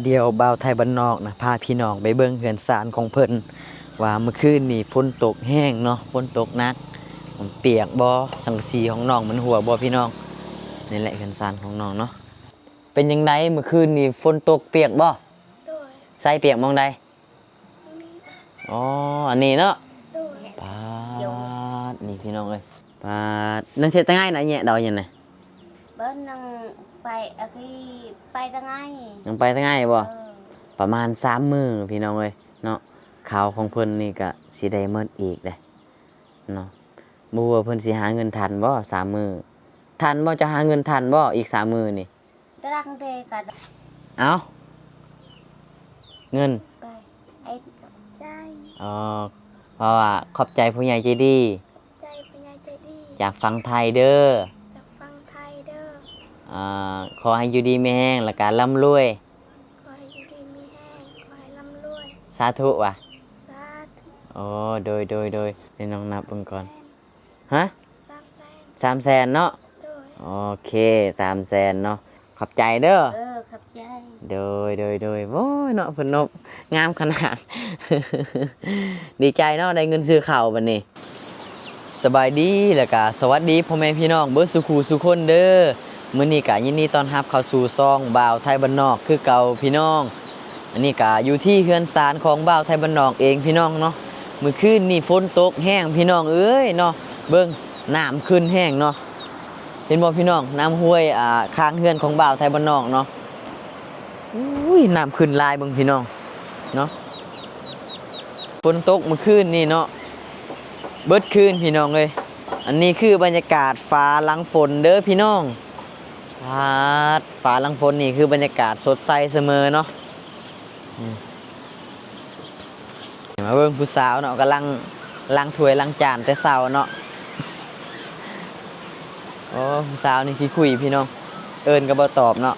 ດຽວບ່າວໄທບ້ານນອກນະ ພາພີ່ນ້ອງໄປເບິ່ງເຮືອນຊານຂອງເພິ່ນ ວ່າມື້ຄືນນີ້ຝົນຕົກແຮງເນາະ, ຝົນຕົກໜັກ, ມັນປຽກບໍ່? ສັງກະສີຂອງນ້ອງມັນຮົ່ວບໍ່ພີ່ນ້ອງ? ນີ້ແຫຼະເຮືອນຊານຂອງນ້ອງເນາະ. ເປັນຈັ່ງໃດ ມື້ຄືນນີ້ຝົນຕົກປຽກບໍ່? ໂດຍ. ໃສປຽກໝ່ອງໃດ? ອໍ ອັນນີ້ເນາະ. ໂດຍ. ປາດ ນີ້ພີ່ນ້ອງເອີຍ ປາດ ນັ່ງເຮັດຕະໄງນະ ແຍະດອກຫຍັງນະ? ເບິ່ງ ນັ່ງໄປ ອາ ໄປຕະໄງ. ຍັງໄປຕະໄງບໍ່? ເອີ ປະມານສາມມື້ພີ່ນ້ອງເອີຍເນາະ. ເຂົ້າຂອງເພິ່ນນີ້ກະຊິໄດ້ໝົດອີກເດ້ເນາະ. ບໍ່ຮູ້ວ່າເພິ່ນຊິຫາເງິນທັນບໍ່ສາມມື້? ທັນບໍ່? ຈະຫາເງິນທັນບໍ່ອີກສາມມື້ນີ້? ຕະລັງເດກະ ເອົ້າ ເງິນ ໄປ ເອັດ ຂອບໃຈ. ອໍ ເພາະວ່າຂອບໃຈຜູ້ໃຫຍ່ໃຈດີ ຂອບໃຈຜູ້ໃຫຍ່ໃຈດີ ຈາກຝັ່ງໄທເດີ ຈາກຝັ່ງໄທເດີ. ອ່າ ຂໍໃຫ້ຢູ່ດີມີແຮງ ແລ້ວກະລ່ຳລວຍ. ຂໍໃຫ້ຢູ່ດີມີແຮງ ຂໍໃຫ້ລ່ຳລວຍ. ສາທຸວ່າ ສາທຸ. ໂອ້ ໂດຍ ໂດຍ ໂດຍ. ໃຫ້ນ້ອງນັບເບິ່ງກ່ອນ. ຮະ? ສາມແສນ ສາມແສນເນາະ. ໂດຍ. ໂອເຄ ສາມແສນເນາະ. ຂອບໃຈເດີ. ເອີ ຂອບໃຈ. ໂດຍ ໂດຍ ໂດຍ. ໂອ້ຍເນາະ ເພິ່ນນົບງາມຂະໜາດ. ດີໃຈເນາະ ໄດ້ເງິນຊື້ເຂົ້າບັດນີ້. ສະບາຍດີ ແລ້ວກະສະຫວັດດີພໍ່ແມ່ພີ່ນ້ອງເບິດສູ່ຄູ່ສູ່ຄົນເດີ. ມື້ນີ້ກະຍິນດີຕ້ອນຮັບເຂົ້າສູ່ຊ່ອງບ່າວໄທບ້ານນອກຄືເກົ່າພີ່ນ້ອງ. ອັນນີ້ກະຢູ່ທີ່ເຮືອນຊານຂອງບ່າວໄທບ້ານນອກເອງພີ່ນ້ອງເນາະ. ມື້ຄືນນີ້ຝົນຕົກແຮງພີ່ນ້ອງເອີຍເນາະ. ເບິ່ງ ນ້ຳຂຶ້ນແຮງເນາະ. ເຫັນບໍ່ພີ່ນ້ອງ? ນ້ຳຫ້ວຍ ອ່າ ຂ້າງເຮືອນຂອງບ່າວໄທບ້ານນອກເນາະ. ອຸ້ຍ ນ້ຳຂຶ້ນຫຼາຍເບິ່ງພີ່ນ້ອງເນາະ. ຝົນຕົກມື້ຄືນນີ້ເນາະ ເບິດຄືນພີ່ນ້ອງເອີຍ. ອັນນີ້ຄືບັນຍາກາດຟ້າຫຼັງຝົນເດີພີ່ນ້ອງ. ປາດ ຟ້າຫຼັງຝົນນີ້ຄືບັນຍາກາດສົດໃສສະເໝີເນາະ. ອືມ ມາເບິ່ງຜູ້ສາວເນາະ ກຳລັງລ້າງຖ້ວຍລ້າງຈານແຕ່ເຊົ້າເນາະ. ໂອ້ ຜູ້ສາວນີ້ຂີ້ຄຸຍພີ່ນ້ອງ ເອີ້ນກໍບໍ່ຕອບເນາະ.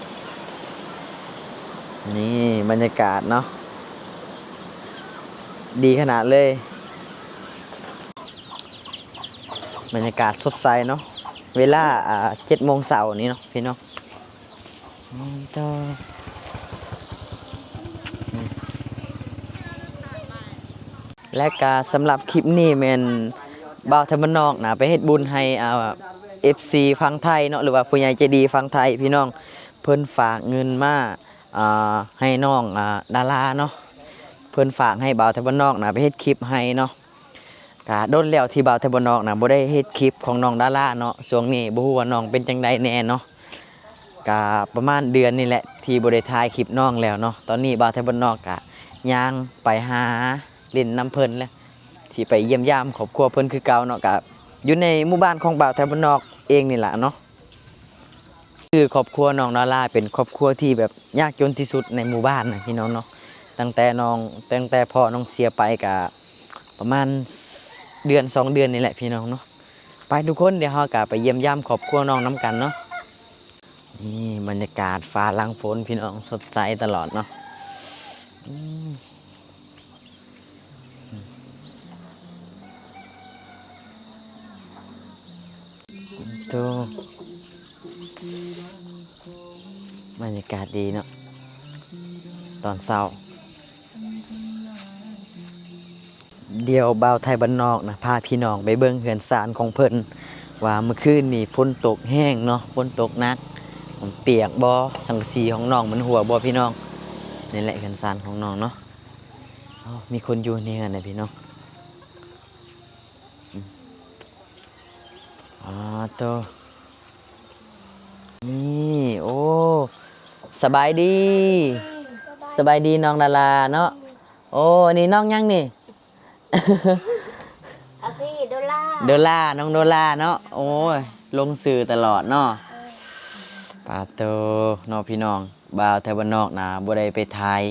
ນີ້ບັນຍາກາດເນາະ ດີຂະໜາດເລີຍ. ບັນຍາກາດສົດໃສເນາະ ເວລາ ອ່າ ເຈັດໂມງເຊົ້ານີ້ເນາະພີ່ນ້ອງ. ແລະກະສຳລັບຄລິບນີ້ແມ່ນບ່າວໄທບ້ານນອກນະ ໄປເຮັດບຸນໃຫ້ ອ່າ ເອັຟຊີ ຝັ່ງໄທເນາະ ຫຼືວ່າຜູ້ໃຫຍ່ໃຈດີຝັ່ງໄທພີ່ນ້ອງ ເພິ່ນຝາກເງິນມາ ອ່າ ໃຫ້ນ້ອງ ອ່າ ດາລາເນາະ. ເພິ່ນຝາກໃຫ້ບ່າວໄທບ້ານນອກນະ ໄປເຮັດຄລິບໃຫ້ເນາະ. ກະດົນແລ້ວທີ່ບ່າວໄທບ້ານນອກນະ ບໍ່ໄດ້ເຮັດຄລິບຂອງນ້ອງດາລາເນາະ. ຊ່ວງນີ້ບໍ່ຮູ້ວ່ານ້ອງເປັນຈັ່ງໃດແດ່ເນາະ. ກະປະມານເດືອນນີ້ແຫຼະ ທີ່ບໍ່ໄດ້ຖ່າຍຄລິບນ້ອງແລ້ວເນາະ. ຕອນນີ້ບ່າວໄທບ້ານນອກກະຍ່າງໄປຫາຫຼິ້ນນຳເພິ່ນແຫຼະ ຊິໄປຢ້ຽມຢາມຄອບຄົວເພິ່ນຄືເກົ່າເນາະ. ກະຢູ່ໃນໝູ່ບ້ານຂອງບ່າວໄທບ້ານນອກເອງນີ້ລະເນາະ. ຄືຄອບຄົວນ້ອງດາລາເປັນຄອບຄົວທີ່ແບບຍາກຈົນທີ່ສຸດໃນໝູ່ບ້ານນະພີ່ນ້ອງເນາະ. ຕັ້ງແຕ່ນ້ອງ ຕັ້ງແຕ່ພໍ່ນ້ອງເສຍໄປກະປະມານເດືອນສອງເດືອນນີ້ແຫຼະພີ່ນ້ອງເນາະ. ໄປທຸກຄົນ ດຽວເຮົາກະໄປຢ້ຽມຢາມຄອບຄົວນ້ອງນຳກັນເນາະ. ນີ້ບັນຍາກາດຟ້າຫຼັງຝົນພີ່ນ້ອງ ສົດໃສຕະຫຼອດເນາະ. ອືມ ໂອ້ ບັນຍາກາດດີເນາະ ຕອນເຊົ້າ. ດຽວບ່າວໄທບ້ານນອກນະ ພາພີ່ນ້ອງໄປເບິ່ງເຮືອນຊານຂອງເພິ່ນ ວ່າມື້ຄືນນີ້ຝົນຕົກແຮງເນາະ ຝົນຕົກໜັກ ມັນປຽກບໍ່? ສັງກະສີຂອງນ້ອງມັນຮົ່ວບໍ່ພີ່ນ້ອງ? ນີ້ແຫຼະເຮືອນຊານຂອງນ້ອງເນາະ. ໂອ້ ມີຄົນຢູ່ໃນເຮືອນນະພີ່ນ້ອງ. ອືມ ອໍ ໂຕ ນີ້ ໂອ້ ສະບາຍດີ ສະບາຍດີ ສະບາຍດີນ້ອງດາລາເນາະ. ໂອ້ ອັນນີ້ນ້ອງຫຍັງນີ້? ອັນນີ້ໂດລາ ໂດລາ ນ້ອງໂດລາເນາະ. ໂອ້ຍ ລົງຊື່ຕະຫຼອດເນາະ. ເອີ ປາໂຕ ເນາະພີ່ນ້ອງ ບ່າວໄທບ້ານນອກນະ ບໍ່ໄດ້ໄປຖ່າຍ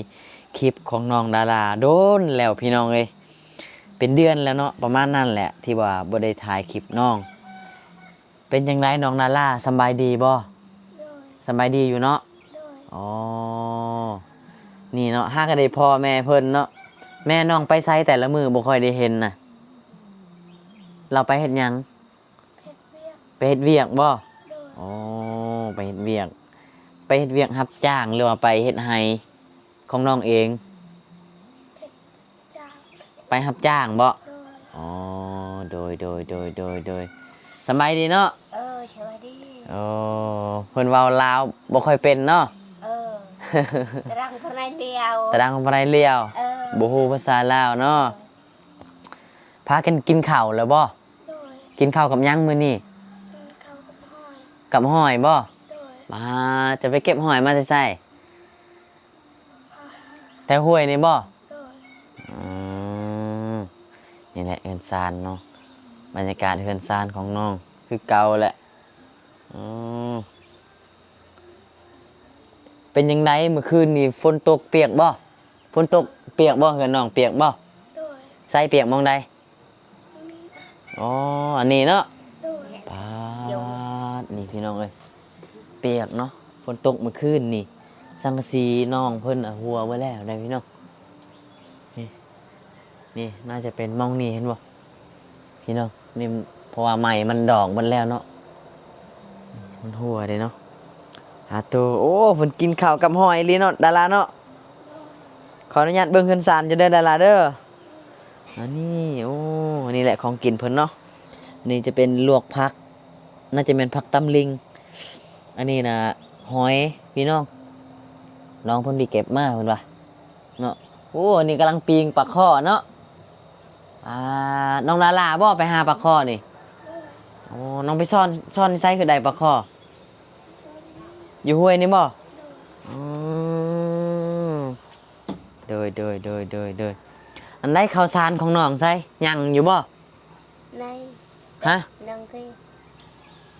ຄລິບຂອງນ້ອງດາລາດົນແລ້ວພີ່ນ້ອງເອີຍ. ເປັນເດືອນແລ້ວເນາະ ປະມານນັ້ນແຫຼະ ທີ່ວ່າບໍ່ໄດ້ຖ່າຍຄລິບນ້ອງ. ເປັນຈັ່ງໃດນ້ອງດາລາ ສຳບາຍດີບໍ່? ໂດຍ ສຳບາຍດີຢູ່ເນາະ. ໂດຍ ອໍ ນີ້ເນາະ ຫາກໍໄດ້ພໍ້ແມ່ເພິ່ນເນາະ. ແມ່ນ້ອງໄປໃສແຕ່ລະມື້ບໍ່ຄ່ອຍໄດ້ເຫັນນະ? ລາວໄປເຮັດຫຍັງ? ເຮັດວຽກ ໄປເຮັດວຽກບໍ່? ໂດຍ ໂອ້ ໄປເຮັດວຽກ ໄປເຮັດວຽກຮັບຈ້າງ ຫຼືວ່າໄປເຮັດໄຮ່? ຂອງນ້ອງເອງ? ໄປຮັບຈ້າງ. ໄປຮັບຈ້າງບໍ? ໂດຍ. ອໍ ໂດຍ ໂດຍ ໂດຍ ໂດຍ ໂດຍ. ສະບາຍດີເນາະ? ເອີ ສະບາຍດີ. ໂອ້ ເພິ່ນເວົ້າລາວບໍ່ຄ່ອຍເປັນເນາະ? ເອີ ຕະດັງພະໄນລຽວ ຕະດັງພະໄນລຽວ. ເອີ ບໍ່ຮູ້ພາສາລາວເນາະ. ພາກັນກິນເຂົ້າແລ້ວບໍ? ໂດຍ. ກິນເຂົ້າກັບຫຍັງມື້ນີ້? ກິນເຂົ້າກັບຫອຍ. ກັບຫອຍບໍ? ໂດຍ. ມາ ຈະໄປເກັບຫອຍມາແຕ່ໃສ? ແຖວຫ້ວຍນີ້ບໍ? ໂດຍ. ອືມ ນີ້ແຫຼະເຮືອນຊານເນາະ ບັນຍາກາດເຮືອນຊານຂອງນ້ອງຄືເກົ່າແຫຼະ. ອືມ ເປັນຈັ່ງໃດມື້ຄືນນີ້ ຝົນຕົກປຽກບໍ? ຝົນຕົກປຽກບໍ? ເຮືອນນ້ອງປຽກບໍ? ໂດຍ. ໃສປຽກໝ່ອງໃດ? ອໍ ອັນນີ້ເນາະ. ໂດຍ. ປາດ ນີ້ພີ່ນ້ອງເອີຍ ປຽກເນາະ ຝົນຕົກມື້ຄືນນີ້ ສັງກະສີນ້ອງເພິ່ນຫັ້ນຮົ່ວເບິດແລ້ວໄດ໋ພີ່ນ້ອງ. ນີ້ ນີ້ໜ້າຈະເປັນໝ່ອງນີ້ ເຫັນບໍ່ພີ່ນ້ອງ? ນີ້ ເພາະວ່າໄມ້ມັນດອກເບິດແລ້ວເນາະ ມັນຮົ່ວເດ້ເນາະ. ອາໂຕ ໂອ້ ເພິ່ນກິນເຂົ້າກັບຫອຍອີ່ຫຼີເນາະ ດາລາເນາະ. ຂໍອະນຸຍາດເບິ່ງເຮືອນຊານເຈົ້າເດີ ດາລາເດີ. ອັນນີ້ ໂອ້ ອັນນີ້ແຫຼະຂອງກິນເພິ່ນເນາະ. ນີ້ຈະເປັນລວກຜັກ ໜ້າຈະແມ່ນຜັກຕຳລິງ. ອັນນີ້ນະຫອຍພີ່ນ້ອງ ນ້ອງເພິ່ນໄປເກັບມາເພິ່ນວ່າເນາະ. ໂອ້ ອັນນີ້ກຳລັງປີ້ງປາຄໍ່ເນາະ. ອ່າ ນ້ອງດາລາບໍໄປຫາປາຄໍ່ນີ້? ໂອ້ ນ້ອງໄປຊ່ອນ ຊ່ອນໃສຄືໄດ້ປາຄໍ່? ຢູ່ຫ້ວຍນີ້ບໍ? ອືມ ໂດຍ ໂດຍ ໂດຍ ໂດຍ ໂດຍ. ອັນໃດເຂົ້າສານຂອງນ້ອງໃສ ຍັງຢູ່ບໍ? ໃນ ຮະ? ຍັງຄື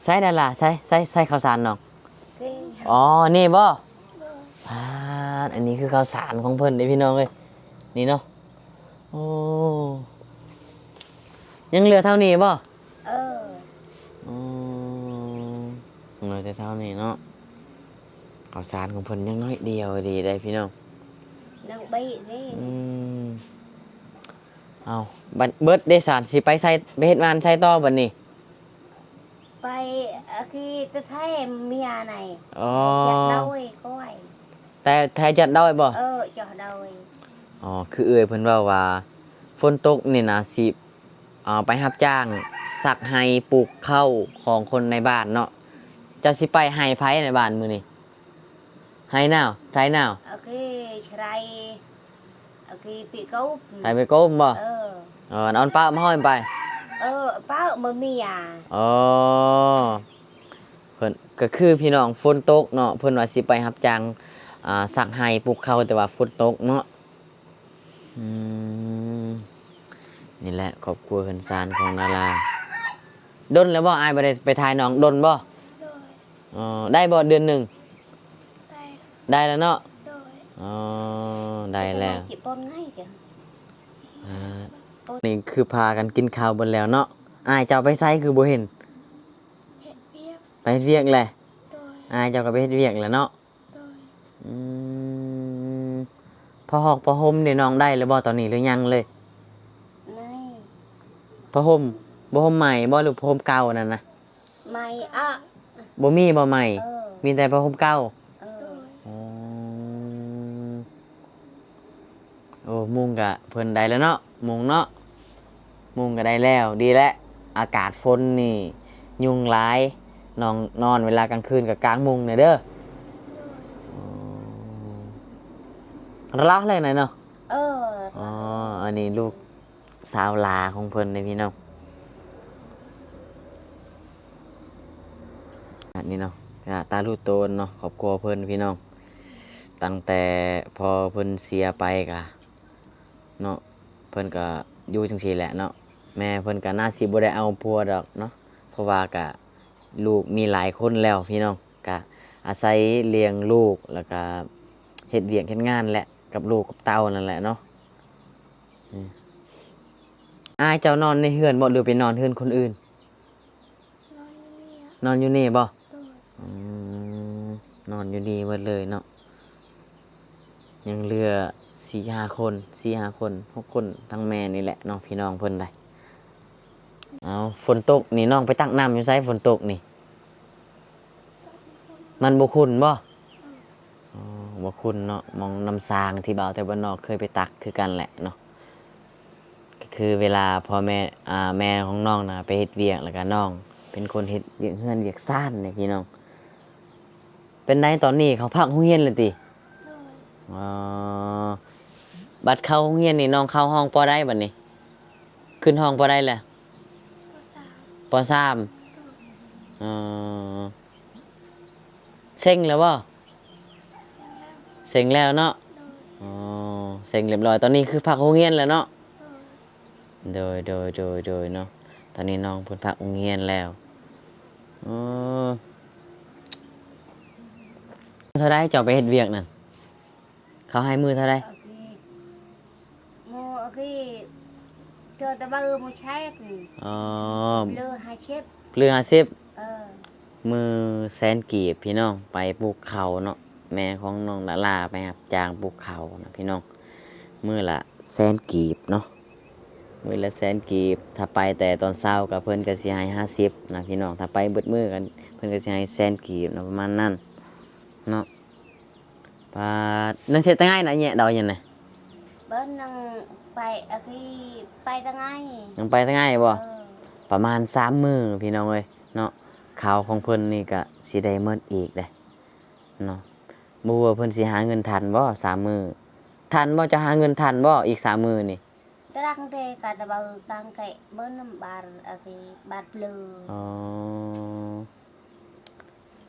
ໃສດາລາ ໃສ ໃສ ໃສເຂົ້າສານນ້ອງ? ຄື ອໍ ນີ້ບໍ? ໂດຍ. ປາດ ອັນນີ້ຄືເຂົ້າສານຂອງເພິ່ນເດ້ພີ່ນ້ອງເອີຍ ນີ້ເນາະ. ໂອ້ ຍັງເຫຼືອເທົ່ານີ້ບໍ? ເອີ ອືມ ເຫຼືອແຕ່ເທົ່ານີ້ເນາະ. ເຂົ້າສານຂອງເພິ່ນຍັງໜ້ອຍດຽວດີເດ້ພີ່ນ້ອງ ຍັງເບະເດ້. ອືມ ເອົາ ບັດເບິດເດ້ສານ ຊິໄປໃສ ໄປເຮັດງານໃສຕໍ່ບັດນີ້? ໄປ ອາ ຂີ່ຕົວໄຖເມຍໃນ ອໍ ຈັດດອຍກ້ອຍ ແຕ່ໄຖຈັດດອຍບໍ? ເອີ ຈັດດອຍ. ອໍ ຄືເອື້ອຍເພິ່ນເວົ້າວ່າ ຝົນຕົກນີ້ນະ ຊິ ອ່າ ໄປຮັບຈ້າງຊັກໄຮ່ປູກເຂົ້າຂອງຄົນໃນບ້ານເນາະ. ເຈົ້າຊິໄປໄຮ່ໃຜໃນບ້ານມື້ນີ້? ໄຮ່ນາວ ໄຖນາວ? ໂອເຄ ໄຮ່ ໂອເຄ ໄປກົບ ໄປໄປກົບບໍ? ເອີ ເອີ ເອົາປາມາຫ້ອຍໄປ? ເອີ ປາມາເມຍ. ອໍ ເພິ່ນ ກໍຄືພີ່ນ້ອງ ຝົນຕົກເນາະ ເພິ່ນວ່າຊິໄປຮັບຈ້າງ ອ່າ ຊັກໄຮ່ປູກເຂົ້າ ແຕ່ວ່າຝົນຕົກເນາະ. ອືມ ນີ້ແຫຼະຄອບຄົວເຮືອນຊານຂອງດາລາ. ດົນແລ້ວບໍ່ ອ້າຍບໍ່ໄດ້ໄປຖ່າຍນ້ອງ ດົນບໍ່? ໂດຍ. ອໍ ໄດ້ບໍ່ເດືອນໜຶ່ງ? ໄດ້ ໄດ້ແລ້ວເນາະ? ໂດຍ. ອໍ ໄດ້ແລ້ວ. ອາ ນີ້ຄືພາກັນກິນເຂົ້າເບິດແລ້ວເນາະ. ອ້າຍເຈົ້າໄປໃສຄືບໍ່ເຫັນ? ເຮັດວຽກ. ໄປເຮັດວຽກແຫຼະ? ໂດຍ. ອ້າຍເຈົ້າກໍໄປເຮັດວຽກແຫຼະເນາະ? ໂດຍ. ອືມ ຜ້າຫອກຜ້າຫົ່ມນີ້ນ້ອງໄດ້ແລ້ວບໍ່ຕອນນີ້ ຫຼືຍັງເລີຍ? ໄດ້. ຜ້າຫົ່ມ ຜ້າຫົ່ມໃໝ່ບໍ່ ຫຼືຜ້າຫົ່ມເກົ່ານັ້ນນະ? ໃໝ່ອະ. ບໍ່ມີບໍ່ໃໝ່? ເອີ ມີແຕ່ຜ້າຫົ່ມເກົ່າ? ເອີ. ໂອ້ ໂອ້ ມຸງກະເພິ່ນໄດ້ແລ້ວເນາະ ມຸງເນາະ ມຸງກະໄດ້ແລ້ວ. ດີແຫຼະ ອາກາດຝົນນີ້ຍຸງຫຼາຍ ນ້ອງນອນເວລາກາງຄືນກະກາງມຸງແດ່ເດີ. ໂດຍ. ອໍ ລາວເລີຍນະເນາະ? ເອີ. ອໍ ອັນນີ້ລູກ ສາວຫຼ້າຂອງເພິ່ນເດ້ພີ່ນ້ອງ. ອັນນີ້ເນາະ ກະຕາລຸໂຕນເນາະ ຄອບຄົວເພິ່ນພີ່ນ້ອງ ຕັ້ງແຕ່ພໍ່ເພິ່ນເສຍໄປກະເນາະ ເພິ່ນກະຢູ່ຈັ່ງຊີ້ແຫຼະເນາະ. ແມ່ເພິ່ນກະໜ້າຊິບໍ່ໄດ້ເອົາຜົວດອກເນາະ ເພາະວ່າກະລູກມີຫຼາຍຄົນແລ້ວພີ່ນ້ອງ ກະອາໄສລ້ຽງລູກ ແລ້ວກະເຮັດວຽກເຮັດງານແຫຼະ ກັບລູກກັບເຕົ້ານັ້ນແຫຼະເນາະ. ອືມ ອ້າຍເຈົ້ານອນໃນເຮືອນບໍ່ ຫຼືໄປນອນເຮືອນຄົນອື່ນ? ນອນຢູ່ນີ້. ນອນຢູ່ນີ້ບໍ່? ໂດຍ. ອືມ ນອນຢູ່ນີ້ເບິດເລີຍເນາະ. ຍັງເຫຼືອສີ່ຫ້າຄົນ ສີ່ຫ້າຄົນ ຫົກຄົນ ທັງແມ່ນີ້ແຫຼະເນາະ ພີ່ນ້ອງເພິ່ນໄດ໋. ເອົາ ຝົນຕົກນີ້ນ້ອງໄປຕັກນ້ຳຢູ່ໃສ? ຝົນຕົກນີ້ ມັນບໍ່ຂຸ່ນບໍ່? ອືມ. ອໍ ບໍ່ຄຸ້ນເນາະ ໝ່ອງນ້ຳຊາງທີ່ບ່າວແຖວບ້ານນອກເຄີຍໄປຕັກຄືກັນແຫຼະເນາະ. ກໍຄືເວລາພໍ່ແມ່ ອ່າ ແມ່ຂອງນ້ອງນະໄປເຮັດວຽກ ແລ້ວກໍນ້ອງເປັນຄົນເຮັດວຽກເຮືອນວຽກຊານນີ້ພີ່ນ້ອງ. ເປັນໃດຕອນນີ້ເຂົາພັກໂຮງຮຽນແລ້ວຕິ? ໂດຍ. ອໍ ບັດເຂົ້າໂຮງຮຽນນີ້ນ້ອງເຂົ້າຫ້ອງ ປໍໃດບັດນີ້? ຂຶ້ນຫ້ອງ ປໍໃດແລ້ວ? ປໍສາມ. ອໍ ເສັງແລ້ວບໍ່? ເສັງແລ້ວເນາະ. ອໍ ເສັງລຽບຮ້ອຍ ຕອນນີ້ຄືພັກໂຮງຮຽນແລ້ວເນາະ. ໂດຍ ໂດຍ ໂດຍ ໂດຍເນາະ ຕອນນີ້ນ້ອງເພິ່ນພັກໂຮງຮຽນແລ້ວ. ເອີ ເທົ່າໃດເຈົ້າໄປເຮັດວຽກນັ້ນ ເຂົາໃຫ້ມື້ເທົ່າໃດ? ມື້ກີ້ ເທື່ອແຕ່ມື້ມື້ແຊດ. ອໍ ມື້ຫ້າສິບ ມື້ຫ້າສິບ. ເອີ ມື້ແສນກີບພີ່ນ້ອງ ໄປປູກເຂົ້າເນາະ ແມ່ຂອງນ້ອງດາລາໄປຮັບຈ້າງປູກເຂົ້ານະພີ່ນ້ອງ ມື້ລະແສນກີບເນາະ ມື້ລະແສນກີບ. ຖ້າໄປແຕ່ຕອນເຊົ້າກໍເພິ່ນກໍຊິໃຫ້ຫ້າສິບນະພີ່ນ້ອງ ຖ້າໄປເບິດມື້ກໍເພິ່ນກໍຊິໃຫ້ແສນກີບນະ ປະມານນັ້ນເນາະ. ປາດ ນັ່ງເຮັດຕະໄງນະ ແຍະດອກຫຍັງນະ? ເບິ່ງນັ່ງໄປ ອາ ທີ່ໄປຕະໄງ ຍັງໄປຕະໄງບໍ່? ເອີ ປະມານສາມມື້ພີ່ນ້ອງເອີຍເນາະ ເຂົ້າຂອງເພິ່ນນີ້ກະຊິໄດ້ໝົດອີກເດ້ເນາະ. ບໍ່ຮູ້ວ່າເພິ່ນຊິຫາເງິນທັນບໍ່ສາມມື້? ທັນບໍ່? ຈະຫາເງິນທັນບໍ່ອີກສາມມື້ນີ້? ຕະລັງເດກະຕະເບີກາງແກະເບິ່ງນຳບາດ ອາ ທີ່ບາດເບລີ. ອໍ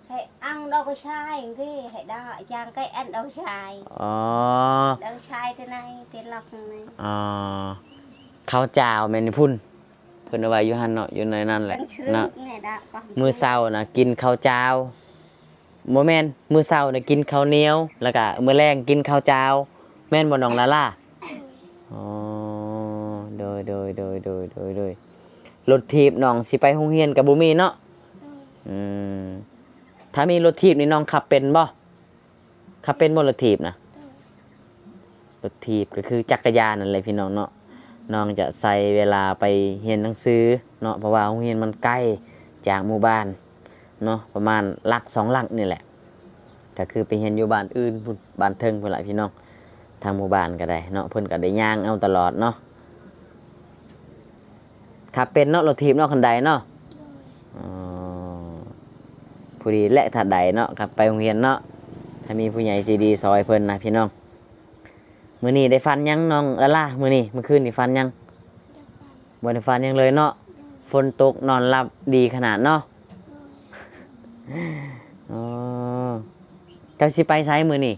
ໃຫ້ອັງດອກຊາຍເດ ໃຫ້ດາຈາງໄກອັນດອກຊາຍ. ອໍ ດອກຊາຍທີ່ໃນທີ່ລັອກນີ້. ອໍ ເຂົ້າຈ້າວແມ່ນພຸ້ນ ເພິ່ນເອົາໄວ້ຢູ່ຫັ້ນເນາະ ຢູ່ໃນນັ້ນແຫຼະເນາະ. ມື້ເຊົ້ານະກິນເຂົ້າຈ້າວ ບໍ່ແມ່ນ ມື້ເຊົ້ານະກິນເຂົ້າໜຽວ ແລ້ວກະມື້ແລງກິນເຂົ້າຈ້າວ ແມ່ນບໍ່ນ້ອງລາລາ? ອໍ ໂດຍ ໂດຍ ໂດຍ ລົດຖີບນ້ອງຊິໄປໂຮງຮຽນກໍບໍ່ມີເນາະ. ອືມ ຖ້າມີລົດຖີບນີ້ນ້ອງຂັບເປັນບໍ່? ຂັບເປັນບໍ່ລົດຖີບນະ? ລົດຖີບກໍຄືຈັກກະຍານນັ້ນແຫຼະພີ່ນ້ອງເນາະ. ນ້ອງຈະໃຊ້ເວລາໄປຮຽນໜັງສືເນາະ ເພາະວ່າໂຮງຮຽນມັນໄກຈາກໝູ່ບ້ານເນາະ ປະມານຫຼັກສອງຫຼັກນີ້ແຫຼະ. ກໍຄືໄປຮຽນຢູ່ບ້ານອື່ນພຸ້ນ ບ້ານເທິງພຸ້ນລະພີ່ນ້ອງ ທາງໝູ່ບ້ານກໍໄດ້ເນາະ ເພິ່ນກໍໄດ້ຍ່າງເອົາຕະຫຼອດເນາະ. ຂັບເປັນເນາະ ລົດຖີບເນາະ ຄັນໃດເນາະ. ອໍ ພໍດີແຫຼະ ຖ້າໃດເນາະ ຂັບໄປໂຮງຮຽນເນາະ ຖ້າມີຜູ້ໃຫຍ່ໃຈດີຊ່ອຍເພິ່ນນະພີ່ນ້ອງ. ມື້ນີ້ໄດ້ຝັນຫຍັງນ້ອງລາລາ? ມື້ນີ້ ມື້ຄືນນີ້ຝັນຫຍັງ? ບໍ່ໄດ້ຝັນຫຍັງເລີຍເນາະ. ຝົນຕົກນອນຫຼັບດີຂະໜາດເນາະ. ອໍ ເຈົ້າຊິໄປໃສມື້ນີ້?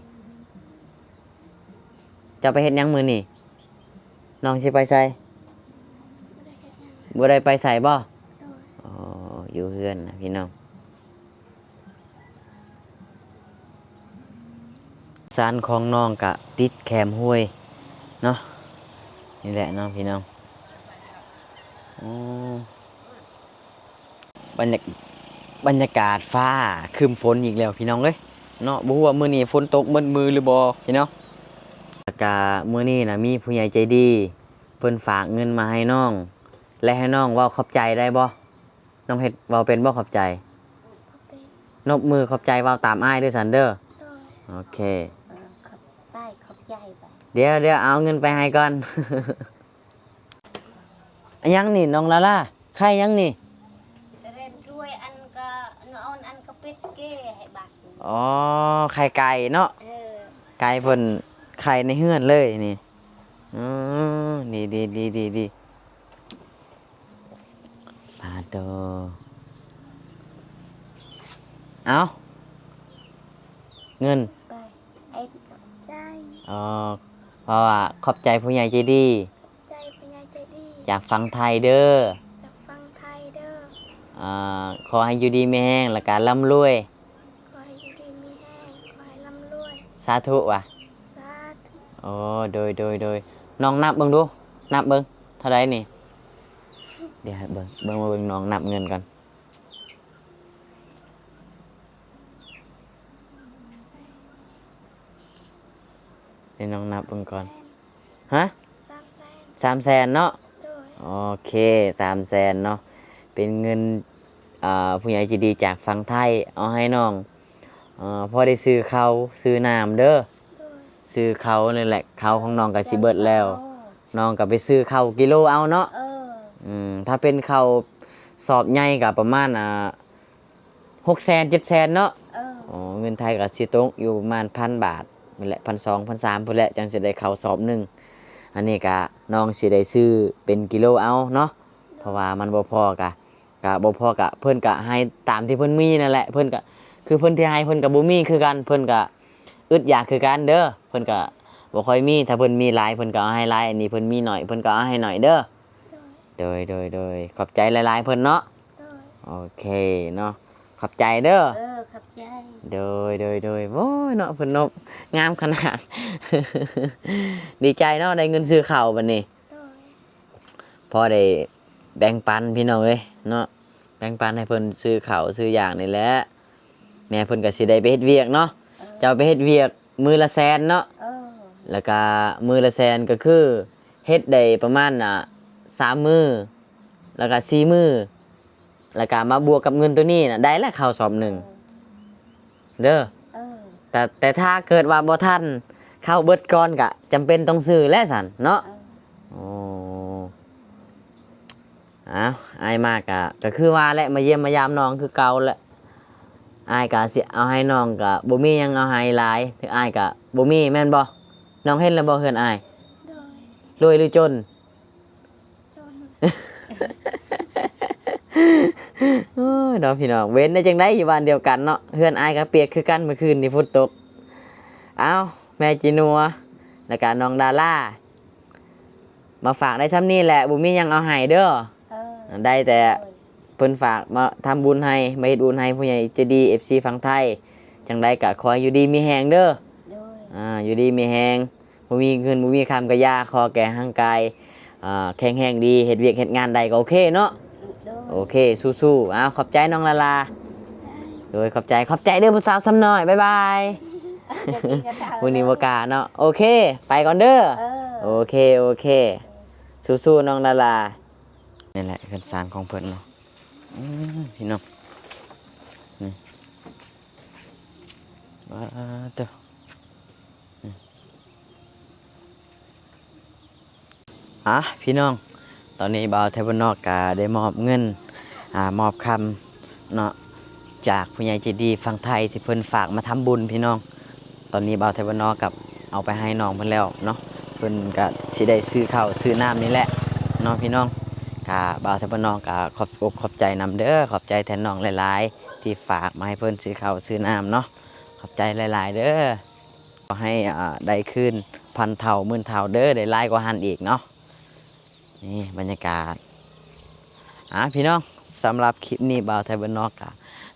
ເຈົ້າໄປເຮັດຫຍັງມື້ນີ້? ນ້ອງຊິໄປໃສ? ບໍ່ໄດ້ໄປໃສບໍ່? ອໍ ຢູ່ເຮືອນນະພີ່ນ້ອງ. ສານຂອງນ້ອງກະຕິດແຄມຫ້ວຍເນາະ ນີ້ແຫຼະເນາະພີ່ນ້ອງ. ອໍ ບັນຍາ ບັນຍາກາດຟ້າຄຶ້ມຝົນອີກແລ້ວພີ່ນ້ອງເອີຍເນາະ. ບໍ່ຮູ້ວ່າມື້ນີ້ຝົນຕົກໝົດມື້ຫຼືບໍ່ພີ່ນ້ອງ. ແລ້ວກະມື້ນີ້ນະມີຜູ້ໃຫຍ່ໃຈດີເພິ່ນຝາກເງິນມາໃຫ້ນ້ອງ ແລະ ໃຫ້ນ້ອງເວົ້າຂອບໃຈໄດ້ບໍ່? ນ້ອງເຮັດ ເວົ້າເປັນບໍ່ຂອບໃຈ? ບໍ່ເປັນ. ນົບມືຂອບໃຈ ເວົ້າຕາມອ້າຍເດີຊັ້ນເດີ. ໂດຍ. ໂອເຄ. ເອີ ຂອບໃຈ ຂອບໃຈ. ດຽວ ດຽວເອົາເງິນໄປໃຫ້ກ່ອນ. ອາ ຫຍັງນີ້ນ້ອງລາລາ? ໄຂ່ຫຍັງນີ້? ເລນຖ້ວຍອັນກະ ນອນອັນກະເປັດເກໃຫ້ບັດ. ອໍ ໄຂ່ໄກ່ເນາະ. ເອີ ໄກ່ເພິ່ນໄຂ່ໃນເຮືອນເລີຍນີ້. ອໍ ດີ ດີ ດີ ດີ ດີ. ປາໂຕ ເອົາ ເງິນ ໄປ ເອັດ ຂອບໃຈ. ອໍ ເພາະວ່າຂອບໃຈຜູ້ໃຫຍ່ໃຈດີ ຂອບໃຈຜູ້ໃຫຍ່ໃຈດີ ຈາກຝັ່ງໄທເດີ ຈາກຝັ່ງໄທເດີ. ອ່າ ຂໍໃຫ້ຢູ່ດີມີແຮງ ແລ້ວກະລ່ຳລວຍ. ຂໍໃຫ້ຢູ່ດີມີແຮງ ຂໍໃຫ້ລ່ຳລວຍ. ສາທຸຫວາ? ສາທຸ. ໂອ້ ໂດຍ ໂດຍ ໂດຍ. ນ້ອງນັບເບິ່ງດູ ນັບເບິ່ງ ເທົ່າໃດນີ້? ດຽວໃຫ້ເບິ່ງ ເບິ່ງ ເບິ່ງ ເບິ່ງນ້ອງນັບເງິນກ່ອນ. ໃຫ້ນ້ອງນັບເບິ່ງກ່ອນ. ຮະ? ສາມແສນ ສາມແສນເນາະ. ໂດຍ. ໂອເຄ ສາມແສນເນາະ ເປັນເງິນ ອ່າ ຜູ້ໃຫຍ່ໃຈດີຈາກຝັ່ງໄທ ເອົາໃຫ້ນ້ອງ ເອີ ພໍໄດ້ຊື້ເຂົ້າຊື້ນ້ຳເດີ. ໂດຍ. ຊື້ເຂົ້ານີ້ແຫຼະ ເຂົ້າຂອງນ້ອງກໍຊິເບິດແລ້ວ. ນ້ອງກໍໄປຊື້ເຂົ້າກິໂລເອົາເນາະ. ເອີ. ອືມ ຖ້າເປັນເຂົ້າສອບໃຫຍ່ກໍປະມານ ອ່າ ຫົກແສນ ເຈັດແສນເນາະ. ເອີ. ໂອ້ ເງິນໄທກໍຊິຕົກຢູ່ປະມານພັນບາດນີ້ແຫຼະ ພັນສອງ ພັນສາມພຸ້ນແຫຼະ ຈັ່ງຊິໄດ້ເຂົ້າສອບໜຶ່ງ. ອັນນີ້ກະນ້ອງຊິໄດ້ຊື້ເປັນກິໂລເອົາເນາະ ເພາະວ່າມັນບໍ່ພໍກະ ກະບໍ່ພໍກະ ເພິ່ນກະໃຫ້ຕາມທີ່ເພິ່ນມີນັ້ນແຫຼະ. ເພິ່ນກະ ຄືເພິ່ນທີ່ໃຫ້ເພິ່ນກະບໍ່ມີຄືກັນ ເພິ່ນກະອຶດຢາກຄືກັນເດີ. ເພິ່ນກະບໍ່ຄ່ອຍມີ ຖ້າເພິ່ນມີຫຼາຍເພິ່ນກະເອົາໃຫ້ຫຼາຍ ອັນນີ້ເພິ່ນມີໜ້ອຍເພິ່ນກະເອົາໃຫ້ໜ້ອຍເດີ. ໂດຍ ໂດຍ ໂດຍ ໂດຍ ຂອບໃຈຫຼາຍໆເພິ່ນເນາະ. ໂດຍ. ໂອເຄເນາະ ຂອບໃຈເດີ. ເອີ ຂອບໃຈ. ໂດຍ ໂດຍ ໂດຍ ໂອ້ຍເນາະ ເພິ່ນນົບງາມຂະໜາດ ດີໃຈເນາະ ໄດ້ເງິນຊື້ເຂົ້າບັດນີ້. ໂດຍ. ພໍໄດ້ແບ່ງປັນພີ່ນ້ອງເອີຍເນາະ ແບ່ງປັນໃຫ້ເພິ່ນຊື້ເຂົ້າຊື້ຢາກນີ້ແຫຼະ. ແມ່ເພິ່ນກໍຊິໄດ້ໄປເຮັດວຽກເນາະ. ເອີ. ເຈົ້າໄປເຮັດວຽກມື້ລະແສນເນາະ. ເອີ. ແລ້ວກະມື້ລະແສນກໍຄືເຮັດໄດ້ປະມານ ອ່າ ສາມມື້ ແລ້ວກະສີ່ມື້ ແລ້ວກະມາບວກກັບເງິນໂຕນີ້ນະ ໄດ້ແລ້ວເຂົ້າສອບໜຶ່ງ. ເອີ. ເດີ. ເອີ. ແຕ່ ແຕ່ຖ້າເກີດວ່າບໍ່ທັນ ເຂົ້າເບິດກ່ອນກະຈຳເປັນຕ້ອງຊື້ແຫຼະຊັ້ນເນາະ. ເອີ. ໂອ້ ອ້າວ ອ້າຍມາກະ ກະຄືວ່າແຫຼະ ມາຢ້ຽມມາຢາມນ້ອງຄືເກົ່າແຫຼະ. ອ້າຍກະຊິເອົາໃຫ້ນ້ອງ ກະບໍ່ມີຫຍັງເອົາໃຫ້ຫຼາຍ ຄືອ້າຍກະບໍ່ມີແມ່ນບໍ່? ນ້ອງເຫັນແລ້ວບໍ່ເຮືອນອ້າຍ? ໂດຍ. ລວຍຫຼືຈົນ? ຈົນ. ໂອ້ຍເນາະພີ່ນ້ອງ ເວັນໄດ້ຈັ່ງໃດຢູ່ບ້ານດຽວກັນເນາະ. ເຮືອນອ້າຍກໍປຽກຄືກັນ ມື້ຄືນນີ້ຝົນຕົກ. ເອົ້າ ແມ່ຈີນົວ ແລ້ວກະນ້ອງດາລາ ມາຝາກໄດ້ຊ່ຳນີ້ແຫຼະ ບໍ່ມີຫຍັງເອົາໃຫ້ເດີ. ເອີ. ໄດ້ແຕ່ ໂດຍ ເພິ່ນຝາກມາທຳບຸນໃຫ້ ມາເຮັດບຸນໃຫ້ຜູ້ໃຫຍ່ໃຈດີ ເອັຟຊີຝັ່ງໄທ ຈັ່ງໃດກໍຂໍໃຫ້ຢູ່ດີມີແຮງເດີ. ໂດຍ. ອ່າ ຢູ່ດີມີແຮງ ບໍ່ມີເງິນບໍ່ມີຄຳກໍຢ່າ ຂໍແກ່ຮ່າງກາຍ ອ່າ ແຂງແຮງດີ ເຮັດວຽກເຮັດງານໄດ້ກໍໂອເຄເນາະ. ໂດຍ. ໂອເຄ ສູ້ໆ. ອ້າວ ຂອບໃຈນ້ອງລາລາ. ໂດຍ ຂອບໃຈ ຂອບໃຈເດີຜູ້ສາວສ່ຳນ້ອຍ ບາຍບາຍ. ມື້ນີ້ບໍ່ກ້າເນາະ. ໂອເຄ ໄປກ່ອນເດີ. ເອີ. ໂອເຄ ໂອເຄ ສູ້ໆ ນ້ອງລາລາ. ນີ້ແຫຼະເຮືອນຊານຂອງເພິ່ນເນາະ. ອືມ ພີ່ນ້ອງ ນີ້ ວ້າ ໂທ້ ອືມ ອ່ະ ພີ່ນ້ອງ ຕອນນີ້ບ່າວໄທບ້ານນອກກະໄດ້ມອບເງິນ ອ່າ ມອບຄຳເນາະ ຈາກຜູ້ໃຫຍ່ໃຈດີຝັ່ງໄທທີ່ເພິ່ນຝາກມາທຳບຸນ ພີ່ນ້ອງ. ຕອນນີ້ບ່າວໄທບ້ານນອກກັບເອົາໄປໃຫ້ນ້ອງເພິ່ນແລ້ວເນາະ ເພິ່ນກະຊິໄດ້ຊື້ເຂົ້າຊື້ນ້ຳນີ້ແຫຼະເນາະ ພີ່ນ້ອງ. ກະບ່າວໄທບ້ານນອກກະຂອບອົກຂອບໃຈນຳເດີ ຂອບໃຈແທນນ້ອງຫຼາຍໆ ທີ່ຝາກມາໃຫ້ເພິ່ນຊື້ເຂົ້າຊື້ນ້ຳເນາະ ຂອບໃຈຫຼາຍໆເດີ. ຂໍໃຫ້ ອ່າ ໄດ້ຄືນພັນເທົ່າໝື່ນເທົ່າເດີ ໄດ້ຫຼາຍກວ່າຫັ້ນອີກເນາະ. ນີ້ບັນຍາກາດ ອ່າ ພີ່ນ້ອງ ສຳລັບຄລິບນີ້ບ່າວໄທບ້ານນອກກະ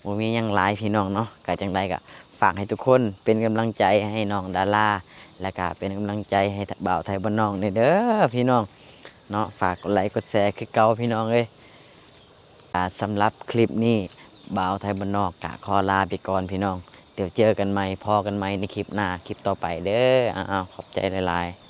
ບໍ່ມີຫຍັງຫຼາຍ ພີ່ນ້ອງເນາະ. ກະຈັ່ງໃດກະຝາກໃຫ້ທຸກຄົນເປັນກຳລັງໃຈໃຫ້ນ້ອງດາລາ ແລ້ວກະເປັນກຳລັງໃຈໃຫ້ບ່າວໄທບ້ານນອກແດ່ເດີ ພີ່ນ້ອງເນາະ. ຝາກກົດໄລກົດແຊຄືເກົ່າ ພີ່ນ້ອງເອີຍ. ອ່າ ສຳລັບຄລິບນີ້ ບ່າວໄທບ້ານນອກກະຂໍລາໄປກ່ອນ ພີ່ນ້ອງ. ດຽວເຈີກັນໃໝ່ ພໍ້ກັນໃໝ່ໃນຄລິບໜ້າ ຄລິບຕໍ່ໄປເດີ. ອ້າວ ຂອບໃຈຫຼາຍໆ.